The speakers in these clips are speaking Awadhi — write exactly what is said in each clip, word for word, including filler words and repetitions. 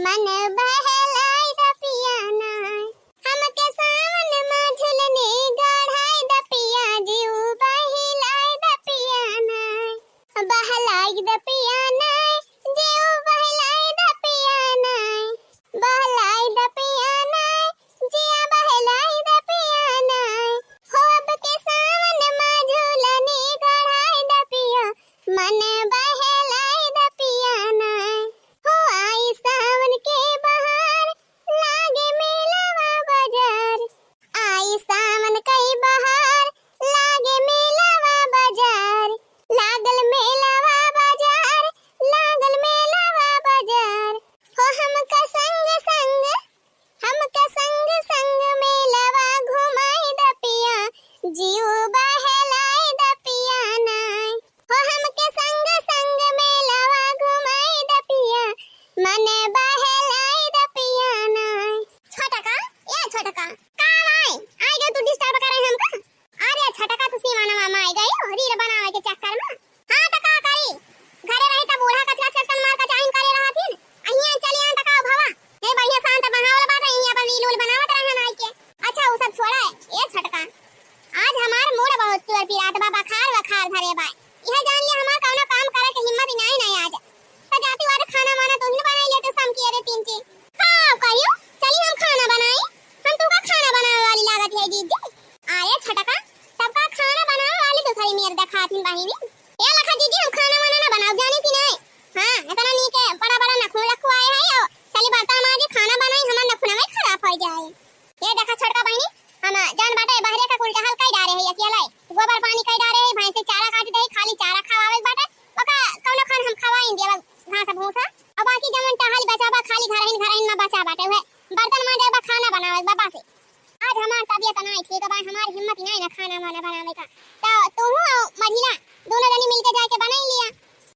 मन बहलाइ द पिया नाय। हमके सावन मा झुलनी गढ़ाइ द पिया, जीव बहलाइ द पिया नाय। बहलाइ द पिया नाय, जीव बहलाइ द पिया नाय। बहलाइ द पिया नाय, जिया बहलाइ द पिया नाय। हो अब के सावन मा झुलनी गढ़ाइ द पिया, मन बहलाइ द पिया नाय। हो आई सावन के बहार, लागे मेलवा बाजार। आई सावन कई बहार, लागे मेलवा बाजार। लागल मेलवा बाजार, लागल मेलवा बाजार। हो हमका संग संग, हमका संग संग मेलवा घुमाइ द पिया, जीव बहलाइ द पिया नाय। हो हमके संग संग मेलवा घुमाइ द पिया, मन बहलाइ द पिया नाय। छोटका, ए छोटका, का भाई? आइ गयो तू disturb करे हमका? अरे छोटका, तू सीमा नमा माई गई हो reel बनावे के चक्कर में। हाँ तो का करी, घरे रही तो बूढ़ा कचरा चटकन मार का चाइन करे रहथिन। अहिया चली आन तो का भवा, हे बढ़िया शांत बनावल बात है, यहीं अपन reel उल बनावत रहन आई के। अच्छा वो सब छोड़ा, ए छोटका, आज हमार mood बहुत चोर पिरात बा, बखार बखार धरे बा। यह जान ले हमार कौनो काम करे के हिम्मत ही नहीं, नहीं आज। तो जाती वाले खाना वाना तो ही बनाई लेते शाम की, अरे तीन चीज। का कहियो? चली हम खाना बनाई। हम तुमका खाना बनावे वाली लागत है जीजी। अरे छोटका, तब का खाना बनावे वाली तो सारी मेर देखात हिन बहिनी। ए लखा जीजी, हम खाना वाना ना बनाओ, जानी कि नहीं? हाँ, इतना नीक है, बड़ा बड़ा नखुन रखवाए है, और चली बर्तन माजे, खाना बनाई, हमार नखुन में खराब हो जाए। ये देखा छोटका बहिनी, हम जान बाटे बहरे का कुल टहल कई डारे है अकेले, गोबर पानी कई डारे है, भैंसे चारा काट दे, खाली चारा खवावे के बाटे, ओका कौनो खान हम खवाई दिया घास भूसा, और बाकी जमन टहल बचा बा खाली घरहिन घरहिन में बचा बाटे, उहे बर्तन माजे बा, खाना बनावे बा, बस। आज हमार तबियत नाई ठीक बा, हमार हिम्मत नाई ना खाना वाना बनावे का, तो तू और मझिला दोनों जनी मिलके जाके बनाई लिया।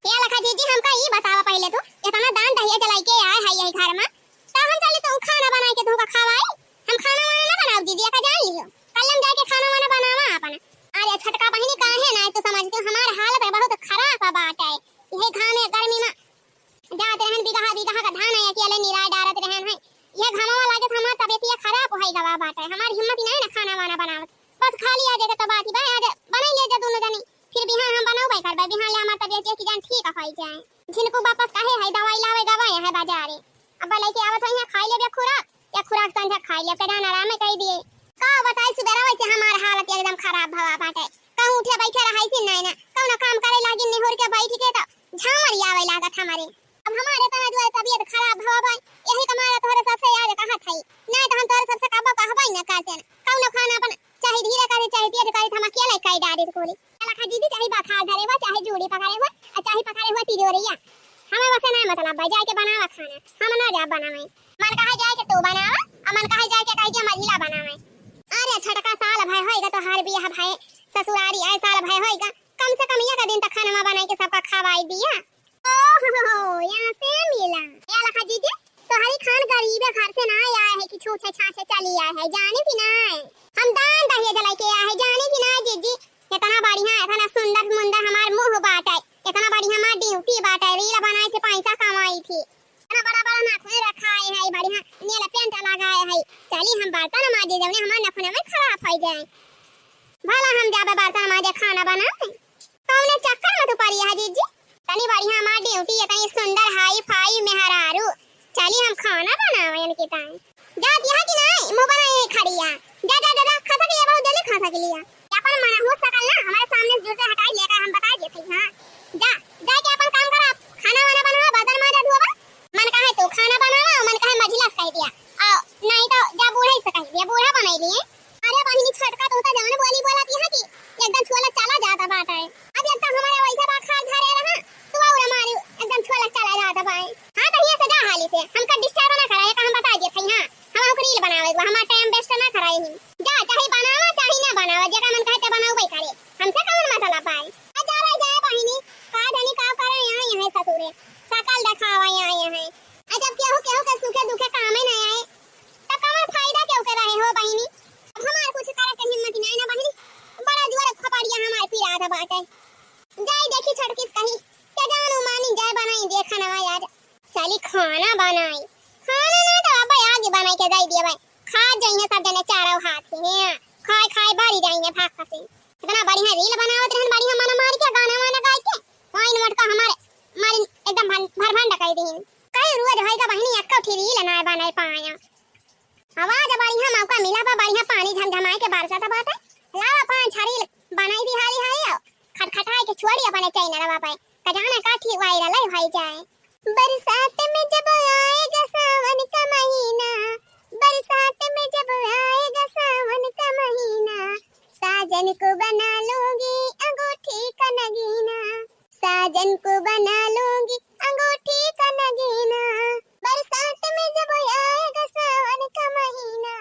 ये लखा जीजी, हमका ई बतावा पहले तू, इतना दान दहेज लइके आए है यही घर में, तो हम चली तू खाना बनाई के तुमका खवाई? हम खाना वाना ना बनाओ दीदी, एका जान लियो। कल हम जाके खाना वाना बनावा अपन। अरे छोटका बहिनी, काहे ना तू समझती हो, हमार हालत है बहुत खराब बाटे। यही घामे गर्मी में जात रहन, बिगहा बिगहा का धान है, अकेले निराय डारत रहन है। ये घामवा लागे से हमार तबियतिया खराब होई गवा बाटे, हमार हिम्मत ही नहीं ना खाना वाना बनावत। बस खाली आज के तो बात ही बा, आज बनाई ले जा दोनों जनी, फिर बिहान हम बनाऊ भाई करबे, बिहान ले हमार तबियतिया की जान ठीक होई जाए। झिनकू वापस काहे है, दवाई लावे गवा है बाजारे। अब लइके आवत है यहाँ खाई लेबे खुराक, या खुराक संझा खाई लेबे, जान आराम कर दिए। का बताई, सुबेरा वैसे हमार हालत एकदम खराब भवा बाटे। कहूँ उठे बैठे रहाई थी नहीं ना, कौनो काम करे लागी निहुर के बैठ के तो झांवर आवे लागत हमारे। अब हमारे तना जो है तबियत खराब भवा बा, यही का मारे तोहरे सबसे आज कहत है, नहीं तो हम तोहरे सबसे कबो कहबे न करते न। कौनो खाना अपन चाहे धीरे करे, चाहे तेज करे, हम अकेले कई डारे कोली। लखा दीदी, चाहे बखार धरे बा, चाहे जूड़ी पकड़े हुआ, और चाहे पकड़े हुआ तिजोरिया, हमें वसे नहीं मतलब बा, जाए के बनावा खाना, हम ना जा बनावे। मन कहा जाए के तू बनावा, और मन कहा जाए के कह दिया मझिला बनावे। अरे छोटका, साल भय होएगा तो हर बियाह भय, ससुरारी आए साल भय होएगा, कम से कम एक दिन तक खाना बनाई के सबका खवाई दिया। ओहो, यहाँ से मिला। या लखा जीजी, तोहरी खान गरीबे घर से ना आया है कि छूछे छाछे चली आया है, जाने कि ना? हम दान दहेज लेके आया है, जाने कि ना जीजी? इतना बढ़िया, इतना सुंदर मुंदर हमार मुंह बाटे, इतना बढ़िया हमार ड्यूटी बाटे, reel बनाए के पैसा कमाई थी, इतना बड़ा बड़ा नाखून रखाए है, बढ़िया nail paint लगाए है। चली हम बर्तन माजे, जौने हमार नखुने में खराब हो जाए। भला हम जाबे बर्तन माजे, खाना बनाए? कौने चक्कर में तू पड़ी है जीजी? तनी बढ़िया हमार ड्यूटी, इतनी सुंदर हाई फाई मेहरारू। चली हम खाना बनावे इनके ताई। जात यहाँ की नहीं, मुंह बनाए है खड़िया। जा, जा, जा, जा, खसक लिया, बहुत जल्दी खसक लिया। अपन मनहूस सकल ना हमारे सामने से दूर से हटाई लेकर हम बता देते हैं, हाँ। जा, जाके अपन काम करा, खाना वाना बनावा, बर्तन माजा धोवा। मन कहे तू खाना बनावा, मन कहे मझिला से कह दिया। आ, नहीं तो जा बूढ़े से कह दिया, बूढ़ा बनाई लिए। अरे बहिनी छोटका, तू तो जवन बोली बोलत यहाँ की एकदम छोला चला जाता बाटे। अब एक तो हमारे वैसे बखार धरे रहा, तू और हमारी एकदम छोला चला जाता बाए। हाँ तो ये सजा हाली से, हमका disturb ना कराए, का हम बता दिए थे, हाँ, हम ओकर reel बनावे को, हमार time waste ना कराए ही। जा, चाहे बनावा, चाहे ना बनावा, जेका मन कहे ते बनावे करे, हमसे कौन मतलब बाए। आ जा भाई, जा बहिनी, का जानी का करे यहाँ, यहाँ ससुरे, सकल देखावा यहाँ, यहाँ। आ जब केहू, केहू के सुखे दुखे कामे ना आए, तब कवन फायदा केहू के रहे हो बहिनी? अब हमार कुछ करे के हिम्मत नहीं ना बहिनी, बड़ा जोर खपड़िया हमार पिरात बाटे। जाई देखी छोटकिस कहीं, के जान उ मानी जाए बनाई दे खाना आज। चली खाना बनाई, खाना ना तो अब आगे बनाई के दे दिया भाई, खा जाइए सब जने चारों हाथ ही हैं, खाए खाए बारी जाइए भाग से। इतना बढ़िया reel बनावत रहन, बढ़िया मन मार के गाना वाना गाय के, वहीं मोटका हमारे मारी एकदम भर भर भंड कर दी। कई रोज होई का बहिनी, एक ठे reel ना बनाए पाया। आवाज बढ़िया मौका मिला बा, बढ़िया पानी झमझमाए के बरसत बाटे। लावा पाँच छह reel बनाई दी हाली हाली, और खटखटाए के छोड़ी अपने channel पे, का जाने का ठीक viral होई जाए। बरसात में जब आएगा सावन का महीना, बरसात में जब आएगा सावन का महीना, साजन को बना लूंगी अंगूठी का नगीना, साजन को बना लूंगी अंगूठी का नगीना। बरसात में जब आएगा सावन का महीना,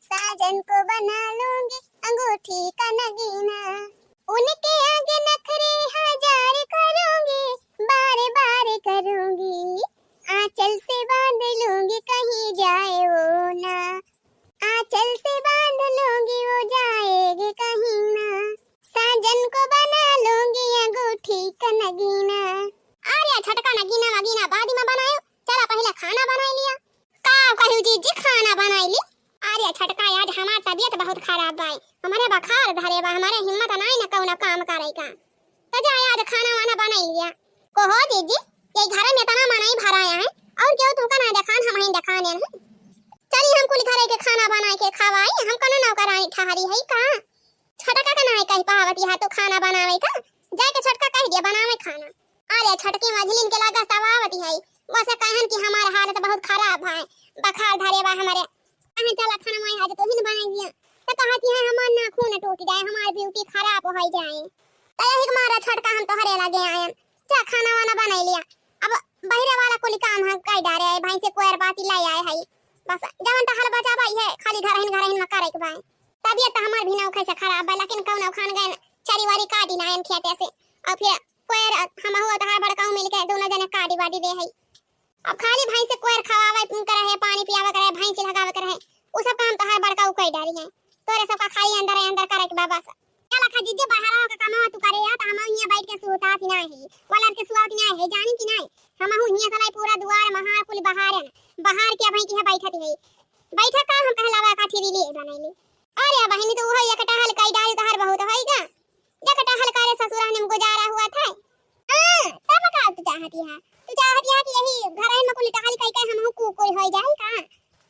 साजन को बना लूंगी अंगूठी का नगीना। उनके आगे नखरे हजार करूंगी, बार बार करूंगी। आंचल से बांध लूंगी कहीं जाए वो ना, आंचल से बांध लूंगी वो जाएगी कहीं ना। साजन को बना लूंगी अंगूठी का नगीना। अरे छोटका, नगीना वगीना बाद में बनायो, चला पहले खाना बनाई लिया। का कहू जीजी, खाना बनाई ली? अरे छोटका, आज हमार तबीयत बहुत खराब बा, हमरे बुखार धरे बा, हमरे हिम्मत नाई न कौनो काम करे का। तो जा आज खाना वाना बनाई लिया। को हो जीजी, ये घर में इतना मनई भराया है, और क्यों तुमका ना देखान, हम ही देखाने हैं। चली हम कुल घरे के खाना बनाए के खवाई, हम कोनो नौकरानी ठहरी है का? छोटका का नाई कही पावत यह तो खाना बनावे का, जाके छोटका कह दिया बनावे खाना। अरे छोटकी मझलिन के लागत तब आवत है, वैसे कहन कि हमार हालत बहुत खराब है, बुखार धरे बा हमरे। कहे चला खाना माई आज तोहिन बनाई दिया, तो कहत है हमार नाखून टूट जाए, हमार beauty खराब हो जाए। तो यही के मारा छोटका हम तोहरे लगे आयन, जा खाना वाना बनाई लिया। अब बहिरे वाला कुल काम हम कर डारे है, भैंसे कोयर बाती लाई आए है, बस जवन तहर बचा भाई है, खाली घरहिन घरहिन में करे के बाय। तबियत तो हमार भी नौखे से खराब बा, लेकिन कौनो खान गए चरी वारी काटी लायन खेते से, और फिर कोयर हमहू और तहार बड़काऊ मिल के दोनों जने काटी बाटी दे है। अब खाली भैंस से कोयर खवावे करे है, पानी पियावे करे है, भैंस लगावे करे है, उ सब काम तहार बड़काऊ कई डारी है। तोरे सबका खाली अंदर अंदर करे के बा बस। चला खा जीजे, बाहर आवा का कमावा तू करे या, त हम हियां बैठ के सुहतात ही ना है, वलर के सुहावत ना है, जानी कि नहीं? हमहू हियां सलाई पूरा दुआर महार कुल बहारन, बहार के अबही की है बैठत है। बैठा का हम कहलावा का ठिरी लिए बनाई ले। अरे बहिनी, तो उहो एक टहल कई डाल तहर बहुत होई गा। एक टहल करे ससुरा में गुजारा हुआ था। हाँ, तब का तू चाहती है? तू चाहती है कि यही घर में कुल टहल कई के हमहू कुकुर होई जाई का?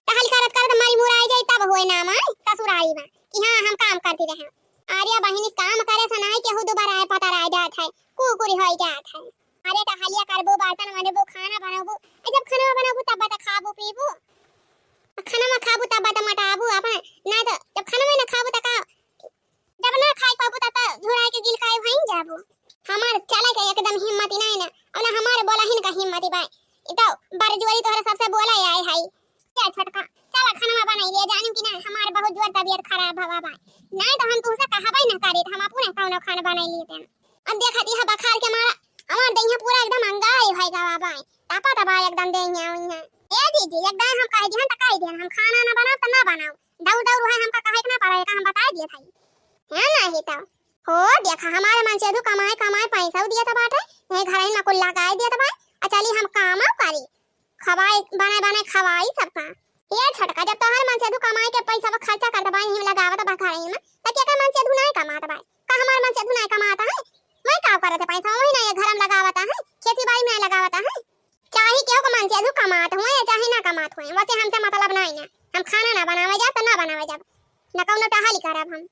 टहल करत करत मरी मुराई जाई तब होए ना माई ससुरारी में कि हाँ हम काम करती रहे। अरे बहिनी, काम करे से नाई केहू दोबारा आए पता रह जात है, कुकुर होई जात है। अरे टहलिया करबू, बर्तन बनबू, खाना बनबू, आ जब खाना बनबू तब त खाबू पीबू। खाना में खाबू तब त मोटाबू अपन, ना त जब खाना में ना खाबू त का, जब ना खाई पाबू तब त झुराए के गिल काहे भई जाबू। हमार चले के एकदम हिम्मत ही नहीं ना, और ना हमार बोला ही ना हिम्मत ही बाय। ई तो बरजोरी तोहरे सबसे बोला आए है। ए छोटका, चला खाना बनाई ले, जानिम कि ना हमार बहुत जोर तबियत खराब हवा बाय। नहीं तो हम तुमसे कहबे ना करे, हम अपने कौनो खाना बनाई लेते हैं। अब देखा दी है बुखार के मारा हमार देहिया पूरा एकदम अंगाई भई गवा बाय। तापा तबा एकदम देहिया हुई है। ए दीदी, एकदम हम कह दिहन त कह दिहन, हम खाना ना बनाओ त ना बनाओ। दौड़ दौड़ है, हमका कहे के ना पड़े, का हम बताए दिए था। है ना ही तो। हो देखा, हमारे मन से अधू कमाए कमाए पैसा दिया था बाटे, यही घर में कुल लगाए दिया था भाई। आ चली हम काम करी, खवाई, बनाए बनाए खवाई सबका। ये छोटका, जब तोहर मन से अधू कमाए के पैसा खर्चा करत बा, यही में लगावत बा घर में, त केकर मन से अधू नहीं कमात बा? का हमार मन से अधू नहीं कमात है? मैं का करत है पैसा? वही ना ये घर में लगावत है, खेती बाड़ी में नहीं लगावत है। चाहे केहू के मन से अधू कमात हुए या चाहे ना कमात हुए, वैसे हमसे मतलब नहीं ना। हम खाना ना बनावे जाब त ना बनावे जाब, ना कौनो टहली करब हम।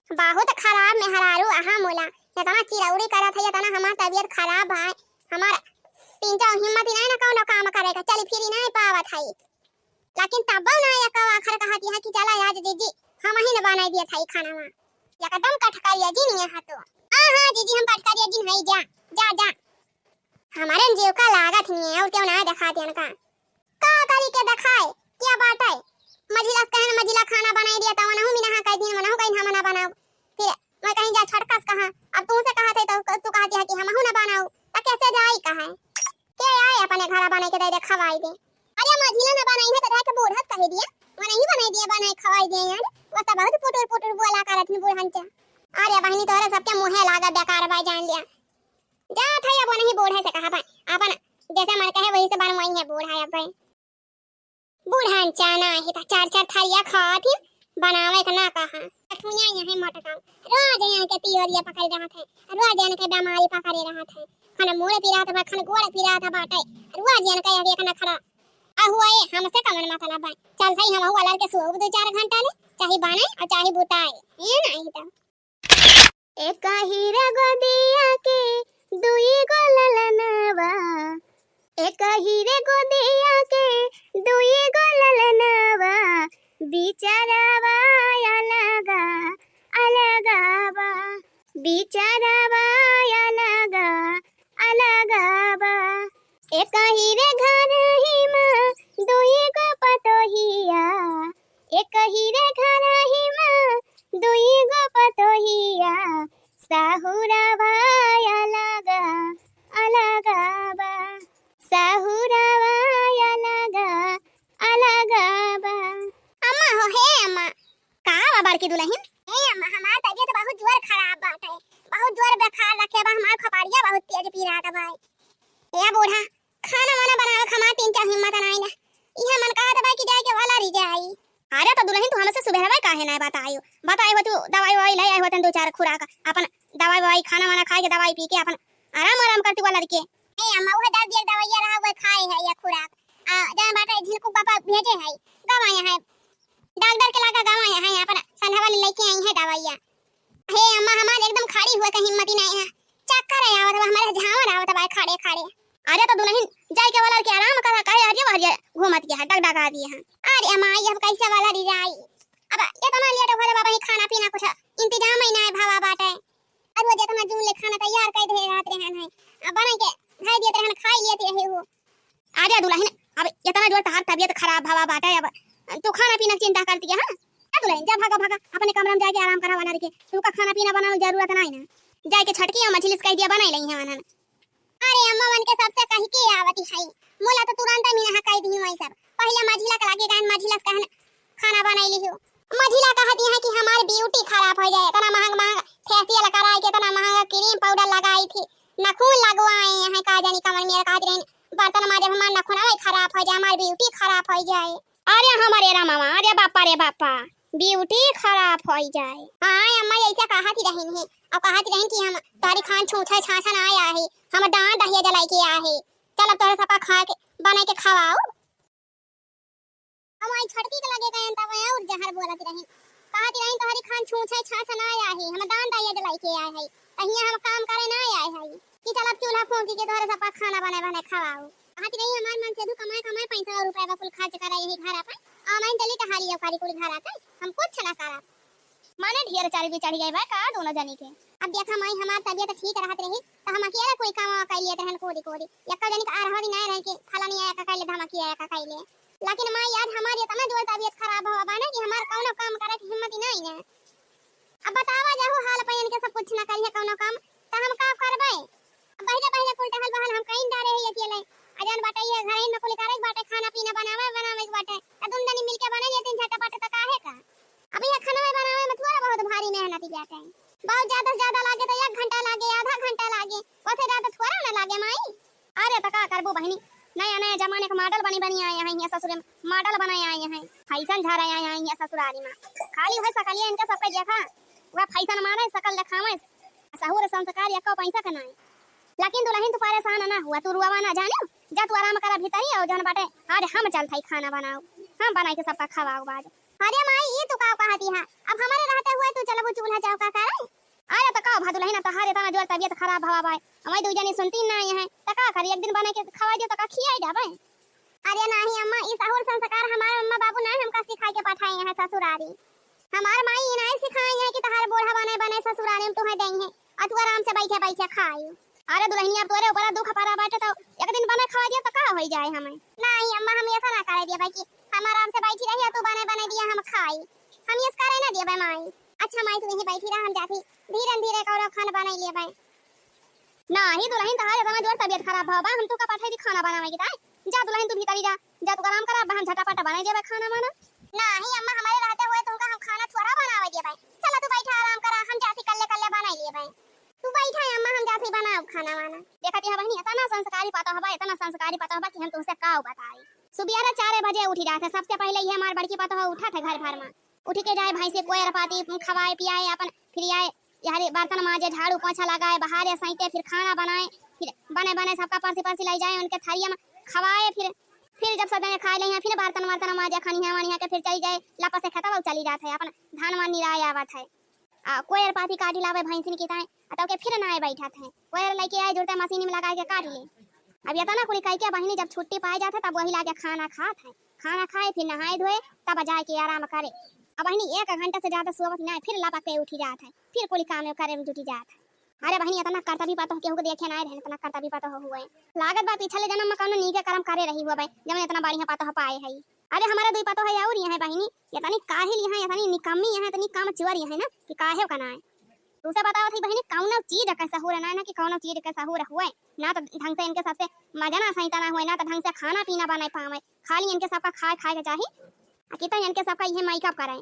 बहुत खराब मेहरारू अहा मोला, इतना चिरौरी करत है, इतना हमार तबियत खराब है, हमार तीन चार हिम्मत ही नहीं ना कौनो काम करे का, चली फिरी नहीं पावत है। लेकिन तब ना एक आखिर कहती है कि चला आज जीजी हम ही न बनाई दिया था ई खाना में। एकदम कटकरिया जिन है तो। हाँ हाँ जीजी, हम कटकरिया जिन है, जा जा जा। हमारे जीव का लागत ही है, और क्यों ना दिखा दिया का? का करी के देखाए, क्या बात है? मझिला से कहन, मझिला खाना बनाई दिया, त वनहु में नहा कह दिन, वनहु कहीं हम ना बनाओ। फिर मैं कहीं जा छोटका से कहा, अब तू से कहा थे तो तू कहती है कि हमहू ना बनाओ, त कैसे जाई कहे? के आए अपने घर बनाई के दे दे, खवाई दे। अरे मझिला ना बनाई है तो जाके बूढ़ा से कह दिया, वो नहीं बनाई दिया, बनाई खवाई दिया यार। वो सब बहुत पुटुर पुटुर बोला करत हैं बूढ़न से। अरे बहिनी, तोरे सबके मुँहे लागा बेकार बा, जान लिया। जा था अब नहीं बूढ़े से कहा भाई, अपन जैसे मन कहे वही से बनवाई है बूढ़ा अब भाई। चना ही त चार चार थारिया खात ही, बनावे के ना कहा। ठुइया यहाँ मोटका, रोज यहाँ के तियोरिया पकड़े रहत है, रोज यहाँ के बीमारी पकड़े रहत है। खाना मुड़ पिरात बा, खाना गोड़ पिरात बाटे, रोज यहाँ के अभी एक नखरा। आ हुआ ए, हमसे कवन मतलब बा? चल सही, हम हुआ लड़के सोब दो चार घंटा ले, चाहे बने और चाहे बुताए, ये नहीं तो। एक ही रे गोदिया के दुई गो ललनवा, एक ही रे गोदिया के दुई गो ललनवा, बिचारवा अलगा अलगा बा, बिचारवा अलगा अलगा बा। एक ही रे घर ही मा दुई गो पतोहिया, एक ही रे घर ही मा दुई गो पतोहिया, सहुरवा अलगा अलगा बा, सहुरवा अलगा अलगा बा। अम्मा हो, हे अम्मा। का बा बड़की दुलहिन? हे अम्मा, हमार तबियत बहुत जोर खराब बाटे, बहुत जोर बुखार रखे बा, हमार खोपड़िया बहुत तेज पिरात बा। ए बूढ़ा, खाना वाना बनावे के हमार तीन चार हिम्मत नाई ना। इहे मन कहत बा कि जाए के वाला रह जाई। अरे तो दुलहिन, तू हमसे सुबह में काहे ना बतायो? बताए हो तू दवाई ववाई ले आए होतन दो चार खुराक, अपन दवाई ववाई खाना वाना खाए के दवाई पी के अपन आराम आराम करती वाला के। ए अम्मा, उहे दर्द एक दवाइया रहा, उहे खाए है या खुराक। आ, जान बाटे झिलकू पापा भेजे है, गवाया है। डॉक्टर के लगा गवाया है, अपन संध्या वाली लेके आई है दवाइया। हे अम्मा, हमार एकदम खड़ी हुए के हिम्मत ही नहीं है। चक्कर आवत बा, हमारे झावर आवत बा खड़े खड़े। अरे तो दुलहिन, जाए के वाला के आराम करा, काहे हरिया हरिया घूमत के है, डगडगा दिए हैं। अरे अम्मा, अब कैसे वाला रह जाई? अब इतना लेट हो रहा बा, खाना पीना कुछ इंतजाम ही ना है भावा बाटे। अब वो जितना जून ले खाना तैयार कर दे रहत रहन है, अब बना के धर दिए रहन, खाई लेते रहे हो। अरे दुलहिन, अब इतना जोर तहार तबियत खराब भवा बाटे, अब तू खाना पीना के चिंता करती है, हाँ? ए दुलहिन, जा भागा, भागा, अपने कमरा में जाके आराम करा वाला रखे। तू का खाना पीना बनावे जरूरत नहीं ना। जाके छटकी और मझिलिस कह दिया, बनाई लई है वनन। अरे अम्मा, वन के सबसे कह के आवती है, मुला तो तुरंत मीना कह दी वही सब। पहले मझिला के लागे गहन, मझिला से कहन खाना बनाई ली हो। मझिला कहती है कि हमार ब्यूटी खराब हो जाए, इतना महंग महंग फेशियल कराई के, इतना महंगा क्रीम पाउडर लगाई थी, नखून लगवाए हैं, का जानी कमर मेरा कहती रही, बर्तन माजे हमार नखून खराब हो जाए, हमार ब्यूटी खराब हो जाए। अरे हमारे रामावा, अरे बापा रे बापा, ब्यूटी खराब हो जाए। हाँ अम्मा, ऐसा कहती रही है, और कहती रही कि हम तारी खान छूछे छाछन आया है, हम दान दहिया जलाई के आया है, चल अब तोरे सबका खा के बना के खवाओ। हम आई छोटकी के लगे गए तब और जहर बोलत रही, कहत रही तोहरी खान छूछे छाछ ना आया है, हम दान दहेज लेके आए है, तहिया हम काम करे ना आए है कि चल अब चूल्हा फूंकी के तोहरे सबका खाना बने बने खवाओ। कहत रही हमार मन से तू कमाए कमाए पैसा और रुपया कुल खर्च करे यही घर अपन, और मैं चली टहारी करी कुल घर आके, हम कुछ ना करब। माने ढेर चर्बी चढ़ गई बा का दोनों जनी के? अब देखा माई, हमार तबियत ठीक रहत रही तो हम अकेला कोई काम कर लेत रहन कोरी कोरी, एक्का जनी का अरहरी नहीं रहे कि फलानी आया का कैले, धमकी आया का कैले। लेकिन माई, आज हमार इतना जोर तबियत खराब हुआ बा ना कि हमार कौनो काम करे के हिम्मत ही नहीं है। अब बतावा जाहू, हाल पे इनके सब कुछ ना करिए कौनो काम, तो हम का करबे? अब पहले पहले कुल टहल बहल हम कहीं डारे ही अकेले, अजान बाटे ये घर में कुल करे के बाटे, खाना पीना बनावे बनावे के बाटे, तो दुम दनी मिलके बने लेते झटपट, तो काहे का? अब यह खाना में बनावे में थोड़ा बहुत भारी मेहनत ही जाते हैं। बहुत ज्यादा से ज्यादा लागे तो एक घंटा लागे, आधा घंटा लागे, ओसे ज्यादा थोड़ा ना लागे माई। अरे तो का करबू बहिनी, नया नया जमाने के मॉडल बनी बनी आए हैं यहाँ ससुरे में, मॉडल बनाए आए हैं, फैशन झारे आए हैं यहाँ ससुरारी में। खाली वह सकलिया इनका सबका देखा, वह फैशन मारे, सकल दिखावे, सहूर संस्कार एको पैसा का नाई। लेकिन दुलहिन तू परेशान ना हुआ, तू रुआवा ना जाने, जा तू आराम करा भीतरी और जौन बाटे आज हम चलत हई खाना बनाओ, हम बनाई के सबका खवाओ बाज। अरे माई, ई तू का कहती है? अब हमारे रहते हुए तू चलबू चूल्हा चौका करे? अरे तो का भा दुलहिन, तहार इतना जोर तबियत खराब भवा बाय, हमारी दू जनी सुनती ना है, तो का करी, एक दिन बना के खवा दियो तो का खियाई जाबे? अरे नहीं अम्मा, ई सहूर संस्कार हमारे अम्मा बाबू ना हमका सिखा के पठाए हैं ससुरारी। हमार माई ई नहीं सिखाई है कि तहार बूढ़ा बने बने ससुरारी में तुहे देई है, और तू आराम से बैठे बैठे खाई। अरे दुलहिनिया, अब तोरे ऊपर दुख पड़ा बाटे तो एक दिन बना खवा दियो तो का होई जाए हमें? नहीं अम्मा, हम ऐसा ना करे दिए भाई कि हम आराम से बैठी रही और तू बने बने दिया हम खाई, हम ये करे ना दिए भाई माई। अच्छा माई, तू यहीं बैठी रह, हम जाती धीरे धीरे कौरो खाना बनाई लिए भाई। नहीं दुलहिन, तहार इतना जोर तबियत खराब भवा बा, हम तू का पठाई दी खाना बनावे की ताई? जा दुलहिन तू भीतरी जा, जा तू आराम करा, हम झटापट बनाई देबे खाना वाना। नहीं अम्मा, हमारे रहते हुए तुमका हम खाना थोड़ा बनावे देबे। चला तू बैठा आराम करा, हम जाती कल्ले कल्ले बनाई लेबे। तू बैठा है अम्मा, हम जात ही बनाओ खाना वाना। देखत है बहिनी, इतना संस्कारी पतोह बा, इतना संस्कारी पतोह बा कि हम तुमसे का बताई। सुबेरे चार बजे उठी जात है, सबसे पहले ये हमार बड़की पतोह उठत है घर भर में। उठ के जाए भैंसे कोयर पाती खवाए पियाए, अपन फिर आए यारे बर्तन माजे, झाड़ू पोछा लगाए, बहारे सैते, फिर खाना बनाए, फिर बने बने सबका परसी परसी लाई जाए उनके थरिया में खवाए। फिर फिर जब सब जने खाए लेइहैं, फिर बर्तन वर्तन माजे, खनिया वनिया के फिर चली जाए, लपस से खेतवा चली जात है, अपन धान वान निराए आवत है। आ कोयर पाती काटी लावे भैंसिन की ताए, आ तब के फिर नाए बैठत है, कोयर लेके आए जुड़ते मशीन में लगाए के काट ले। अब इतना कुली कई के बहिनी जब छुट्टी पाए जात है तब वही लागे खाना खात है, खाना खाए फिर नहाए धोए तब जाए के आराम करे। अब बहिनी एक घंटा से ज्यादा सोवत नाए, फिर लपक के उठी जात है, फिर कुली काम करे में जुटी जात है। अरे बहिनी, इतना करतबी पतोह केहू के देखे नाए रहन, इतना करतबी पतोह हुए। लागत बा पिछले जन्म में कौनो नीके कर्म करे रही हुआ बे, जब इतना बढ़िया पतोह पाए है। अरे हमारे दुई पतोह है और ये है बहिनी, इतनी काहिल यहाँ, इतनी निकम्मी यहाँ, इतनी कामचोर यहाँ ना कि काहे का नाए। तुसे बतावत ही बहिनी, कौनो चीज के सहूर नाए ना कि कौनो चीज के सहूर हुए, ना तो ढंग से इनके सबसे मजना सहिता ना हुए, ना तो ढंग से खाना पीना बनाए पावे, खाली इनके सबका खाए खाए के चाही। आ कितना इनके सबका ये मेकअप करे,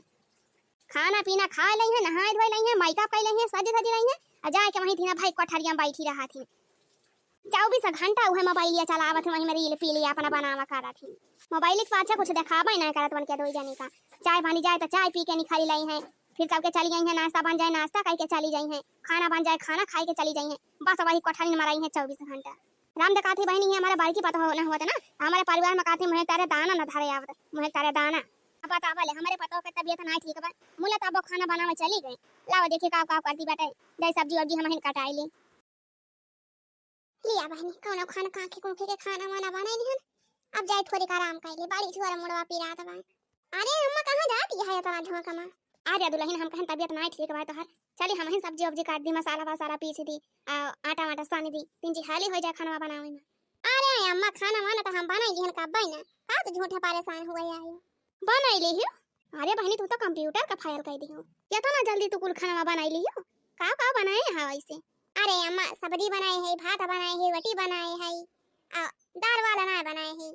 खाना पीना खाए लेइहैं, नहाए धोए लेइहैं, मेकअप कइ लेइहैं, सजी धजी लेइहैं, आ जाए के वहीं थिना भाई कोठरिया में बैठी रहा थी। चउबीस घंटा उहे मोबाइलिया चलावत है, वहीं में रील पीलिया अपना बनावा करत ही। मोबाइल के पाछे कुछ देखाबे नहीं करत उनके दुई जने का। चाय बनी जाए तो चाय पी के निखरी लेइहैं, फिर सबके चली गई हैं, नाश्ता बन जाए नाश्ता कइ के चली गई हैं, खाना बन जाए खाना खाए के चली गई हैं, बस वही कोठरी में रही हैं चउबीस घंटा। राम दे काथी बहिनी, ये हमारे बड़की पतोह न होत ना, हमारे परिवार में काथी मुँहे तारे दाना न धरे आवत, मुँहे तारे दाना। अब बतावा ले, हमारे पतोह के तबीयत नाई ठीक बा, मुला तबो खाना बनावे चली गई। लाओ देखी का का करती बाटे, जाई सब्जी वब्जी हमहिन कटाई ली। लिया बहिनी, कौनो खान काखे कुखे के खाना वाना बनाई लिहन। अब जाई थोड़ी का आराम कर ले, बड़ी झोरा मुड़वा पिरात बा। अरे अम्मा, कहाँ जाती है इतना झोंका में? अरे दुल्हन, हम कहें तबीयत नाई ठीक बा तोहर, चली हमहिन सब्जी वब्जी काट दी, मसाला वसाला पीस दी, आ, आटा वाटा सान दी, तीन जी हाली हो जाए खाना बनावे में। अरे अम्मा, खाना वाना तो हम बनाई लिहन कब्बे ना, का तो झूठे परेशान हुए आयो। बनाई लिहियो? अरे बहिनी, तू तो कंप्यूटर का फाइल कह दियो, कितना जल्दी तू कुल खाना बनाई लिहियो। का का बनाए है वैसे? अरे अम्मा, सब्जी बनाए है, भात बनाए है, रोटी बनाए है, आ, दाल वाला ना बनाए है।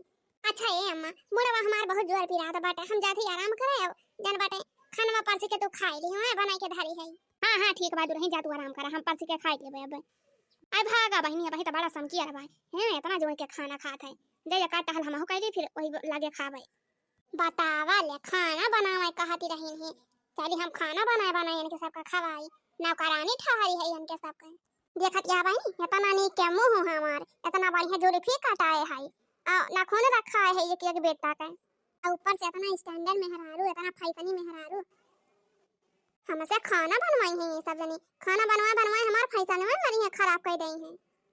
अच्छा ए अम्मा, मुड़वा हमार बहुत जोर पिरात बाटे, हम जात ही आराम करे, अब जन बाटे खानवा परसी के तू खाए ली, मैं बनाई के धरी है। हाँ हाँ ठीक बा दुल्हन, जा तू आराम करा, हम परसी के खाए लेबे अब। आई भागा बहिनी, अबही तो बड़ा समकिया बा, हैं इतना जोर के खाना खात है, जे का टहल हमहू कइली, फिर वही लगे खाबे। बतावा ले, खाना बनावे कहती रही है, चली हम खाना बनाए बनाए इनके सबका खवाई, नौकरानी ठहरी है इनके सबके। देखत या बहिनी, इतना नीक के मुँह हमार, इतना बढ़िया जुल्फी कटाए है, आ नाखून रखा है एक एक बेटा के, आ ऊपर से इतना स्टैंडर्ड मेहरारू, इतना फैशनी मेहरारू। हमसे खाना बनवाई है ये सब जनी, खाना बनवाए बनवाए हमार फैशन में मरी है, खराब कर दई है।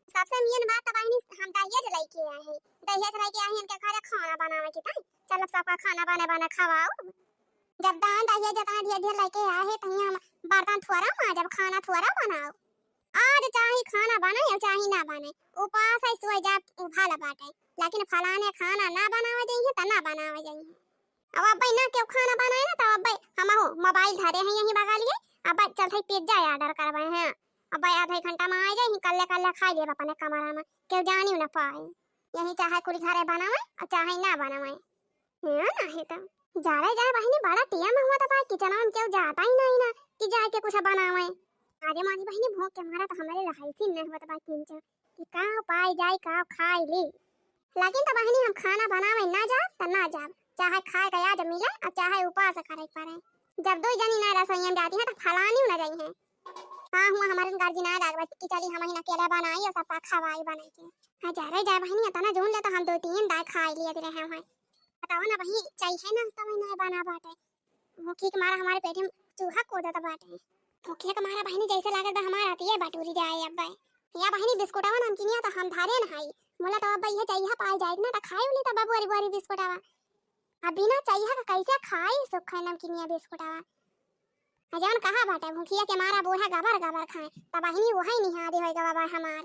सबसे मेन बात तो बहिनी, हम दहेज लेके आए हैं, दहेज लेके आए हैं इनके घरे खाना बनावे के ताई। चल अब सबका खाना बने बने खवाओ। जब दान दहेज इतना ढेर ढेर लेके आए हैं, तहीं हम बर्तन थोड़ा माजब, खाना थोड़ा बनाओ। आज चाहे खाना बने और चाहे ना बने, उपास है सोए जा, उ भला बाटे, लेकिन फलाने खाना ना बनावे जाइए तो ना बनावे जाइए। अब अब्बे ना केहू खाना बनाए ना, तो अब्बे हमहू मोबाइल धरे हैं यहीं बगलिए, अब्बे चलत है पिज्जा ऑर्डर करवाए हैं, अब्बे आधा एक घंटा में आ जाए, कल्ले कल्ले खाई लेब अपने कमरा में, केहू जानी ना पाए। यहीं चाहे कुल घरे बनावे और चाहे ना बनावे। हाँ, ना है तो। जारे जाए बहिनी, बड़ा टिया में हुआ तो भाई किचन में केहू जाता ही नहीं ना कि जाए के कुछ बनावे। अरे मारी बहिनी, भूख के मारा तो हमारे रहाइशी नहीं हुआ तो भाई किंचन कि का पाई जाए, का खाई ली। लेकिन तो बहिनी, हम खाना बनावे ना जाब तो ना जाब, चाहे खाए का याद मिले और चाहे उपास करे पड़े। जब दो जनी ना रसोईया में जाती हैं तो फलानी ना जाई हैं। हाँ, हुआ हमारे गर्जी ना लागबे कि चली हम ही अकेले बनाई और सबका खवाई बनाई के। हाँ, जा रे जा बहिनी, इतना जून ले तो हम दो तीन दाई खाई लिए रहे हैं। बताओ ना बहिनी, चाहिए ना सब नहीं बना बाटे। भूखी के मारा हमारे पेट में चूहा कूदत बाटे। भूखी के मारा बहिनी जैसे लागत बा हमारा आतिये बटूरी जाए अब्बे। या बहिनी बिस्कुटवा नमकीनिया तो हम धारे न हई। मोला तो अब्बे इहे चाहिए पाई जाए ना तो खाए उली तो बबुआरी बुआरी बिस्कुटवा। अब बिना चाहिए का कैसे खाई सुख है नमकीनिया बिस्कुटवा। आ जौन कहा बाटे भूखिया के मारा बूढ़ा गबर गबर खाए, तब बहिनी वही निहादी होई गवा बा हमार।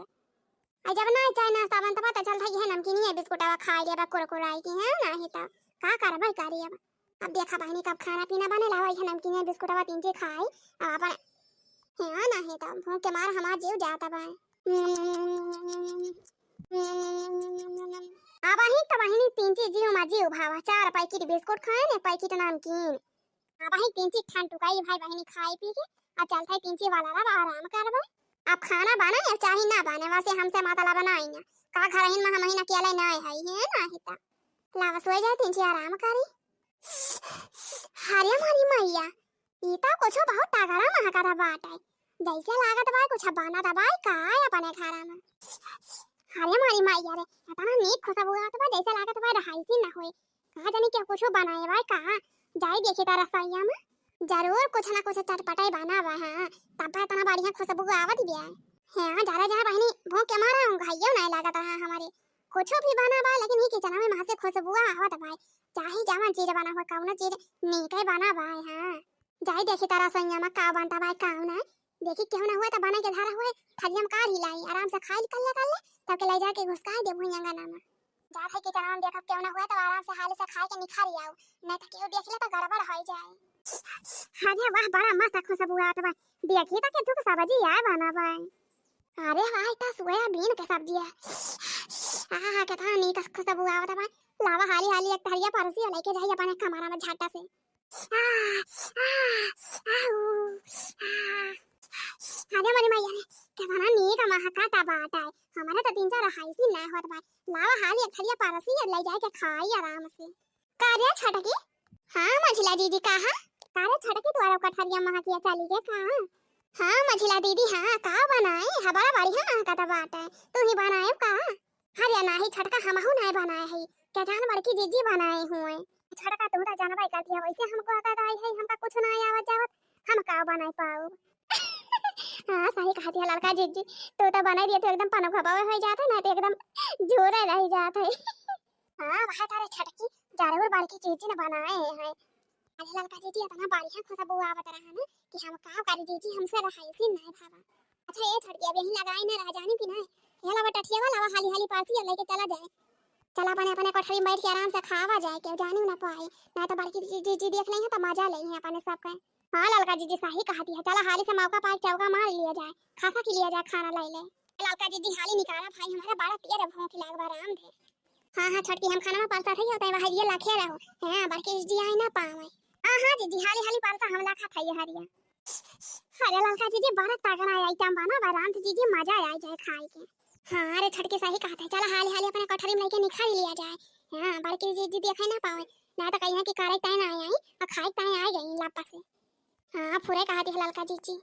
आ जब ना चाहे नाश्ता बनत बा, त चल थई है नमकीनिया बिस्कुटवा खाई लेबा कुरकुराई की, है ना? ही तो का करबे करी अब। अब देखा बहिनी कब खाना पीना बने लावा, है नमकीनिया बिस्कुटवा तीन ची खाई, अब अपन है ना? ही तो भूख के मार हमार जीव जाता बा। अब ही तो बहिनी तीन ची जीव मा जीव भावा, चार पैकेट बिस्कुट खाए ने, पैकेट नमकीन। अब ही तीन ची ठंड टुकाई भाई बहिनी खाई पी के, आ चल थई तीन ची वाला रब आराम करबे। अब खाना बने या चाहे ना बने, वैसे हमसे मतलब नहीं है। का घर हिन में हम ही ना अकेले नहीं है, है ना ही ता। लावा सोए जाए, तीन ची आराम करी। अरे मोरी मैया, ई तो कुछ बहुत तगड़ा महकत बाटे। जैसे लागत बा कुछ बनत बा का अपने घर में। अरे मोरी मैया रे, इतना नीक खुशबू आवत बा, जैसे लागत बा रहाइसी ना होए। कहाँ जानी क्या कुछ बनाए बा का? जाई देखी ता रसोईया में, जरूर कुछ ना कुछ चटपटाई बना बा। हाँ, तब इतना बढ़िया खुशबू आवत बिया। हाँ, जरा जहाँ बहिनी भूख के मारा हूँ, घाइयो नहीं लागत रहा हमारे। कुछ भी बना बा, लेकिन ही किचन में महक से खुशबू आवत बा। चाहे जवन चीज बना हो, कौनो चीज नीके बना बा। हाँ, जाई देखी ता रसोईया में का बनता बा, का ना। देखी केहू ना हुए तो बना के धरा हुए, थरिया में काढ़ी लाई, आराम से खाई कर ले, कर ले, तब के ले जाके घुसकाई देबू अंगना में। जात है किचनवा में देखब केहू ना हुए तो आराम से हाली से खाए के निखारी आओ, नहीं तो केहू देख ले तो गड़बड़ हो जाए। अरे वाह, बड़ा मस्त खुशबू आवत बा। देखी तो के दुख सब्जी आए बना बा। अरे वाह, इतना सोयाबीन के सब्जी है। आहा, कितना नीक खुशबू आवत बा। लावा हाली हाली एक थरिया परसी लेके जाई अपने कमरा में झट से। आ, आ, आऊ, आ। अरे मोरी मैया रे, केतना नीक महकत बाटे। हमारे तो तीन चार हाइसी ना होत बा। लावा हाली एक थरिया परसी ले जाए के खाई आराम से। का रे छोटकी? हाँ मझिला दीदी, कहा? का रे छोटकी, तोरा कठरिया महकिया चली गे का? हाँ मझिला दीदी, हाँ, का बनाए? हा, बड़ा बढ़िया महकत बाटे। तू ही बनाए का? अरे नाही छोटका, हमहू नाही बनाए है, क्या जान बड़की जीजी बनाए हुए। छोटका, तू तो जानबे करती है, वैसे हमको अगर आई है, हमका कुछ ना आवत जावत, हम का बनाए पाऊ? हाँ, सही कहती है ललका जीजी, तू तो बनाई दिया, तू एकदम पनघवा हो जात है, ना तो एकदम झूरे रह जात है। हाँ, वह तारे छोटकी, जरूर बड़की जीजी ने बनाए हैं। अरे ललका जीजी, इतना बढ़िया खुशबू आवत रहा ना कि हम का करी जीजी, हमसे रहाइसी नहीं भावा। अच्छा ए छोटकी, अब यहीं लगाई ना रह जानी कि नहीं? ये लावा टठिया वाला, लावा हाली हाली परसी लेके चला जाए। चला अपने अपने कोठरी में बैठ के आराम से खावा जाए, केहू जानी ना पाए, नहीं तो बड़की जीजी, जीजी देख लें तो मजा लें अपने सबके। हाँ ललका जीजी सही कहती है, चला हाली से मौका पाए चौका मार लिया जाए, खसा की लिया जाए खाना ले ले। ललका जीजी हाली निकाला भाई, हमारा बड़ा तेज भूख लाग बा राम दे। हाँ, हाँ, छोटकी, हम खाना में परसा थे, होता है, वह हरिया लाखे रहो। हाँ, बड़की जीजी आई ना पावे। हाँ, हाँ, जीजी, हाली, हाली परसा, हम लाखा था ये हरिया। अरे ललका जीजी, बड़ा तगड़ा आइटम बना बा, राम जीजी, मजा आ जाए खाए के। हाँ, अरे छोटकी सही कहत है, चला हाली, हाली अपने कोठरी में लेके निखारी लिया जाए। हाँ, बड़की जीजी देखे ना पावे, ना तो कहीं कि करे तय ना आई, और खाए तय आ गई लापा से। हाँ, फुरे कहती है ललका जीजी।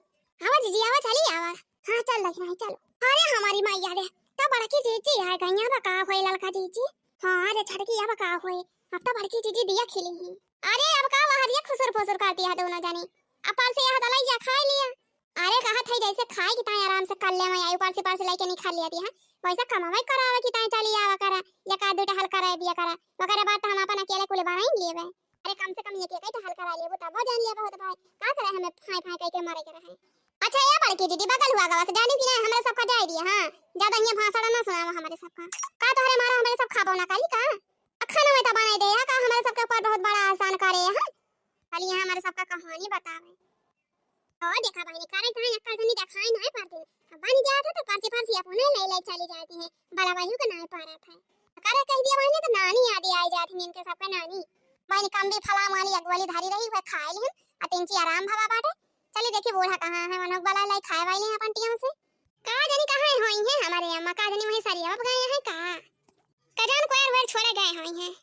आवा जीजी, आवा, चली आवा। हाँ, चल लगी नहीं, चल। अरे हमारी मैया रे, तो बड़की जीजी आ गई, अब का होए ललका जीजी? हाँ रे छोटकी, अब का होए, अब तो बड़की जीजी दिया खिली ही। अरे अब का वह हरिया खुसुर फुसुर करती है दोनों जनी, अब परसे यह दलैया खाए लिया। अरे कहा था जैसे खाए की ताई आराम से कर ले, मैं आई परसे परसे लेके निकाल लिया थी, हाँ, वैसा कमावे करावे की ताई चली आवा करा, या का दो टहल कराए दिया करा, वगैरह बात हम अपन अकेले कुले बनाई लिए बे। अरे कम से कम एक एक तो हल करा लेबू तब जान लिया बहुत भाई। का करे हमें फाय फाय कह के मारे के रहे। अच्छा ये बड़की दीदी बगल हुआ गवा से जानी कि नहीं, हमरे सबका जाए दिए। हाँ, ज्यादा ये भाषण ना सुनावा हमरे सबका। का तोहरे मारा हमरे सब खाबो ना करी का? अखन में तो बनाई दे का हमरे सबके ऊपर बहुत बड़ा एहसान करे। हाँ, खाली यहाँ हमरे सबका कहानी बतावे। ओ देखा बहिनी, करे तो है, अक्का जनी देखाई नहीं पारती। अब बन जात है तो परची परची अपने ले ले चली जाती है, बला वही को नहीं पारत है। करे कह दिया बहिनी तो नानी याद आई जाती है इनके सबके नानी। बहिनी कम भी फला मानी अगवली धरी रही हुए खाए लिहन, आ तीन ची आराम भवा बाटे। चली देखी बूढ़ा कहाँ है, मनोक बला लाई खाए वाली अपन टीम से। का जनी कहाँ होई है हमारे अम्मा, का जनी वही सरिया गए हैं का? कजान कोयर वेर छोड़े गए होई हैं।